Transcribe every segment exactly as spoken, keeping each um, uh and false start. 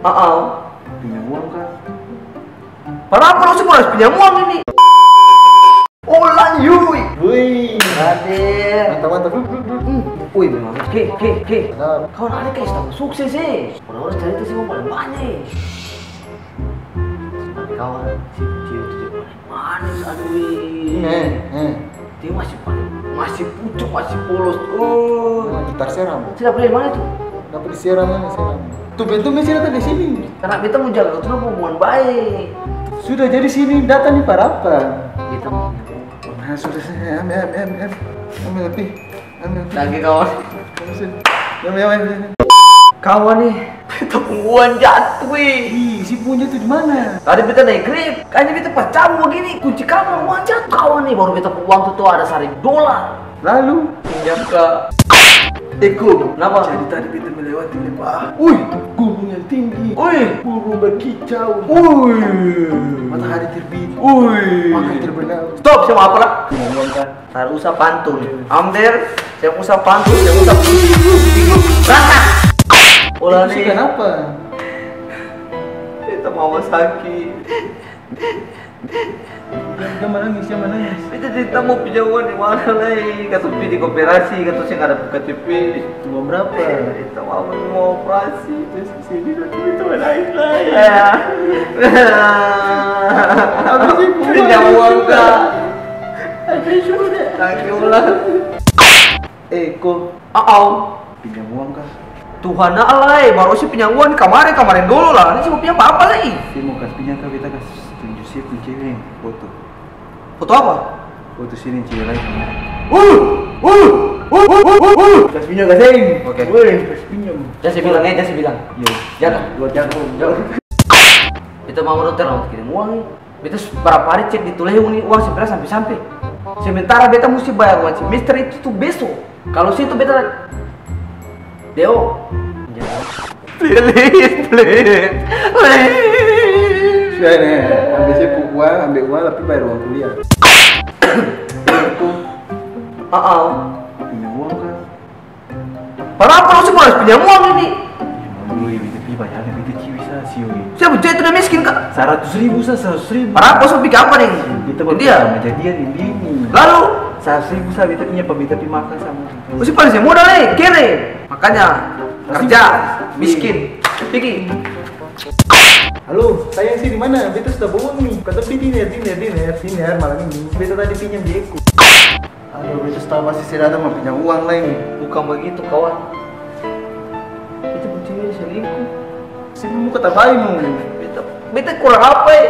Aa. Pinjam uang ka? Parapa dong seng pernah pinjam uang ini? Olan yui. Wih. Hadir. Mantap, mantap. Duduk, duduk, duduk. Hmm. Wih, memang. Oke, oke, oke. Mantap. Kawan, ada kasih tahu sukses, eh. Orang-orang carita sih paling banyak. Tapi kawan, si Kucil itu dia paling manis, aduh, wih. Eh, eh. Dia masih paling, masih pucuk, masih polos. Oh. Nah, gitar Seram. Sudah beli mana itu? Dapat di Seram, ini Seram. Tumben-tumben sih datang ke sini. Karena beta mau jaga katong pung hubungan baik. Sudah, jadi sini datang ni par apa? Beta mau. Nah, sudah, sini, ambil, ambil, ambil, ambil. Ambil lebih, ambil lebih. Thank you, kawan. Ambil sini. Ambil, ambil, ambil. Kawan nih, beta pung uang jatuh, eh. Ih, si pung jatuh di mana? Tadi beta naik Grab, kayaknya beta pas cabu begini, kunci kamar, uang jatuh. Kawan nih, baru beta pung uang tuh, tuh ada saribu dolar. Lalu? Pinjam ka. Eko. Kenapa? Jadi tadi beta melewati lebar. Wih, gunung yang tinggi. Wih. Burung berkicau. Wih. Matahari terbit. Wih. Makan terbenam. Stop, siapa apa lah? Ngomong kan. Tar usah pantun. Amber, siapa usah pantun, siapa usah. Rata. Ulah nih. Kenapa? Beta mama sakit. Jangan, jangan manangis, jangan manangis. Beta tadi tau mo pinjam uang di mana lai? Katong pi di koperasi, katong seng ada K T P. Uang berapa? Beta mau, mau operasi. Beta seng bisa, beta manangis lai. Ya. Pinjam uang ka? Thank you lah. Eh, ko. Au. Pinjam uang ka? Tuhan Allah, eh, baru ose pinjam uang ni kamare, kamare dolo lah. Ni cuma pinjam apa lai? Se mo kas pinjam ka, beta kas tunju se pung cewek yang foto. Foto apa? Foto se deng cewek lain kamare. Uh, uh, uh. Kas pinjam ka seng? Oke. Weh, kas pinjam. Jang se bilang, eh, jang se bilang. Iya. Jang. Dua jam. Jang. Beta mama dong terang kirim uang ni. Beta su barapa hari cek di Tulehu ni, uang seng pernah sampe-sampe. Sementara beta musti bayar uang semester itu tu beso. Kalo seng tu beta D O. Please, please, please. Sudah ni, ambe se pung uang, ambe uang, tapi bayar uang kuliah. Aa. Pinjam uang ka? Parapa dong seng pernah pinjam uang ini? Dulu ya, beta pi banyak, beta ciwi sa, sio ya. Siapa? Dia itu udah miskin, Kak? Seratus ribu sa, seratus ribu. Parapa, so bikin apa nih? Beta baru India? Pertama jadian di India ini. Lalu? Seratus ribu sa, beta punya, pa beta pi makan sama. Mesti paling seng modal, eh, kere. Makanya, kerja, miskin. Pigi. Halo, sayang sih di mana? Beta sudah bawa nih. Kata pi dinner, dinner, dinner, dinner malam ini. Beta tadi pinjam di Eko. Aduh, beta su tau pasti se datang mo pinjam uang lai ni. Bukang bagitu, kawan. Beta pung cewek selingkuh. Se pung muka tabae mo. Beta, beta kurang apa e?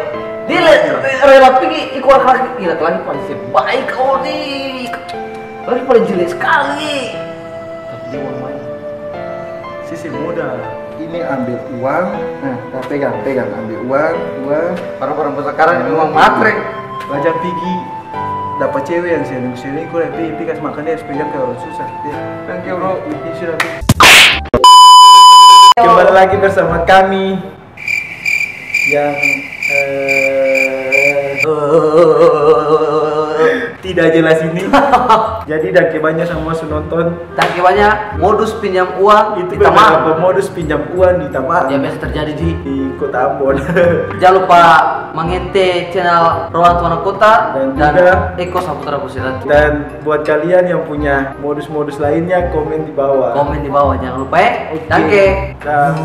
Dia le-, re-, rela pigi iko laki-laki. Ih, laki-laki paling se bae kawan ni. Laki paling jelek skali. Tapi dia uang banyak. Se seng modal. Ini ambe uang, nah, pegang, pegang, ambe uang, uang. Barang-barang sakarang memang matre. Raja pigi dapa cewe yang selingkuh-selingkuh, pi, pi kas makan dia supaya jang kaya orang susah. Ya. Thank you, bro. Ini sudah. Kembali lagi bersama kami yang, eh, tidak jelas ini. Jadi, dangke banya samua su nonton. Dangke banya modus pinjam uang di Tamang. Itu beberapa modus pinjam uang di Tamang. Yang biasa terjadi di, di Kota Ambon. Jangan lupa mengente channel Rowan Tuan Kota dan, dan juga Eko Saputra Pusirat. Dan buat kalian yang punya modus-modus lainnya, komen di bawah. Komen di bawah, jangan lupa ya. Oke. Dangke. Dah.